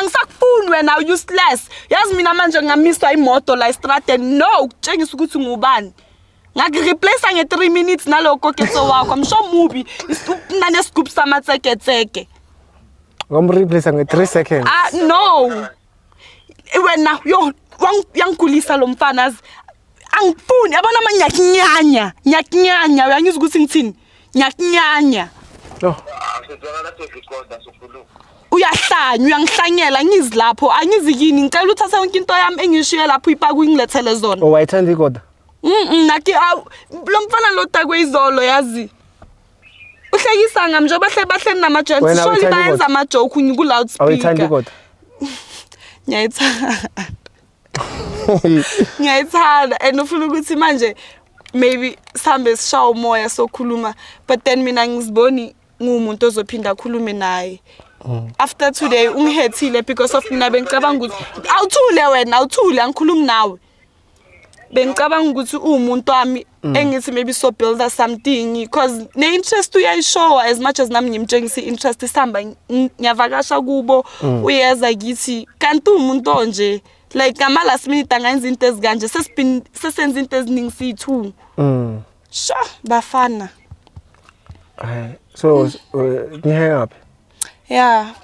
Angisakufuni wena, useless. Yazi mina manje ngamiswa imoto la estradeni, no ukutshengisa ukuthi ngubani. Ngakureplace nge-3 minutes nalowo Koketso wakho. I'm sure mubi nanesigubhu samatseketseke. Ngamreplace nge-3 seconds. Ah, no, wena yo, uyangigulisa lo mfana azi. Angifuni, yabona ma, ngiyakunyanya, ngiyakunyanya. Uyangizwa ukuthi ngithini? Ngiyakunyanya. No. Sizwakala sezikoda sokhuluma. Uyahlanya, uyangihlanyela. Angizi lapho, angizi kini. Ngicela uthathe yonke into yami engishiye lapho, uyipake, uyingilethele zona. Oh, wayithanda ikoda? Naki awu, lo mfana lo takwe izolo, yazi. Uhlekisa ngami njengoba bahle bahleli nama-gents. Wena Surely awuyithandi bayenza ikoda? ama-joke Awuyithandi ngiku-loudspeaker. ikoda? Ngiyayithanda, ngiyayithanda, and ufuna ukuthi manje maybe sihambe sishaye umoya, sokhuluma, but then mina ngiziboni ngumuntu ozophinda akhulume naye after today. Ungihethile because of mina bengicabanga ukuthi, awuthule wena, awuthule, angikhulumi nawe. Bengicabanga ukuthi uwumuntu wami engithi maybe so build something, because ne-interest uyayishowa as much as nami ngimtshengisa i-interest. Sihamba, ngiyavakasha kubo, uyeza kithi, kanti uwumuntu onje, like ngama-last minute angayenza into ezikanje. Sesenza into eziningi siyi-two. Sha bafana. Hayi. So ngihang up. Ya,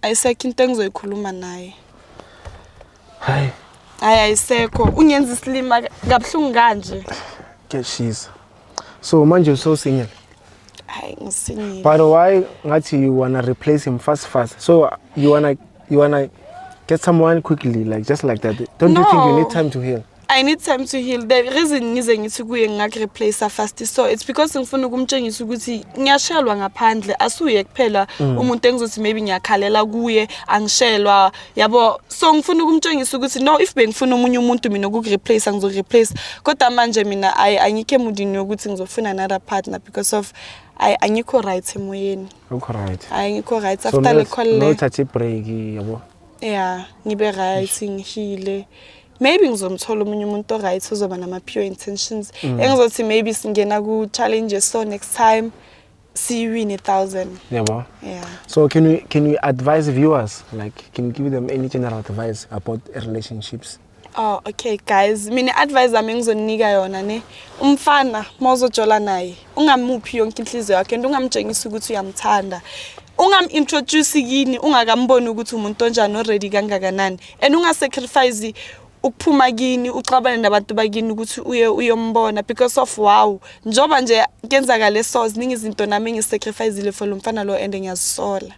ayisekho into engizoyikhuluma naye. Hayi. Hayi, ayisekho. Ungenza isilima kabuhlungu kanje. Kuyashisa. So manje uso single? Hayi, ngisingle. But why ngathi you wanna replace him fast fast? So you wanna get someone quickly, like just like that? Don't you think you need No. time to heal? I need time to heal. The reason ngize ngithi kuye ngingakureplace fast, so it's because ngifuna ukumtshengisa ukuthi ngiyashelwa ngaphandle, asuye kuphela umuntu engizothi maybe ngiyakhalela kuye, angishelwa, yabo. So ngifuna ukumtshengisa ukuthi no, if bengifuna omunye umuntu mina ukukureplace, ngizokureplace, kodwa manje mina angikho emudini yokuthi ngizofuna another partner because of angikho right emoyeni. Akukho right. Angikho right. So After le call le. Uthathe break, yabo. Yeah, ngibe right, ngihile. Maybe ngizomthola omunye umuntu o-right ozoba nama-pure intentions, engizothi maybe singena ku-challenges, so next time siyiwine 1000. Yabo. Yeah. So can you advise viewers, like can you give them any general advice about relationships? Oh, okay guys, mina advice yami engizonika yona ne, umfana mawuzojola naye, ungamuphi yonke inhliziyo yakho and ungamtshengisi ukuthi uyamthanda. Ungam-introduce kini ungakamboni ukuthi umuntu onjani, already kangakanani, and ungasacrifice ukuphuma kini, uxabane nabantu bakini ukuthi uye uyombona because of wow, njengoba nje kenzakale. So ziningi izinto nami engisacrificile for lo mfana lo and ngiyazisola.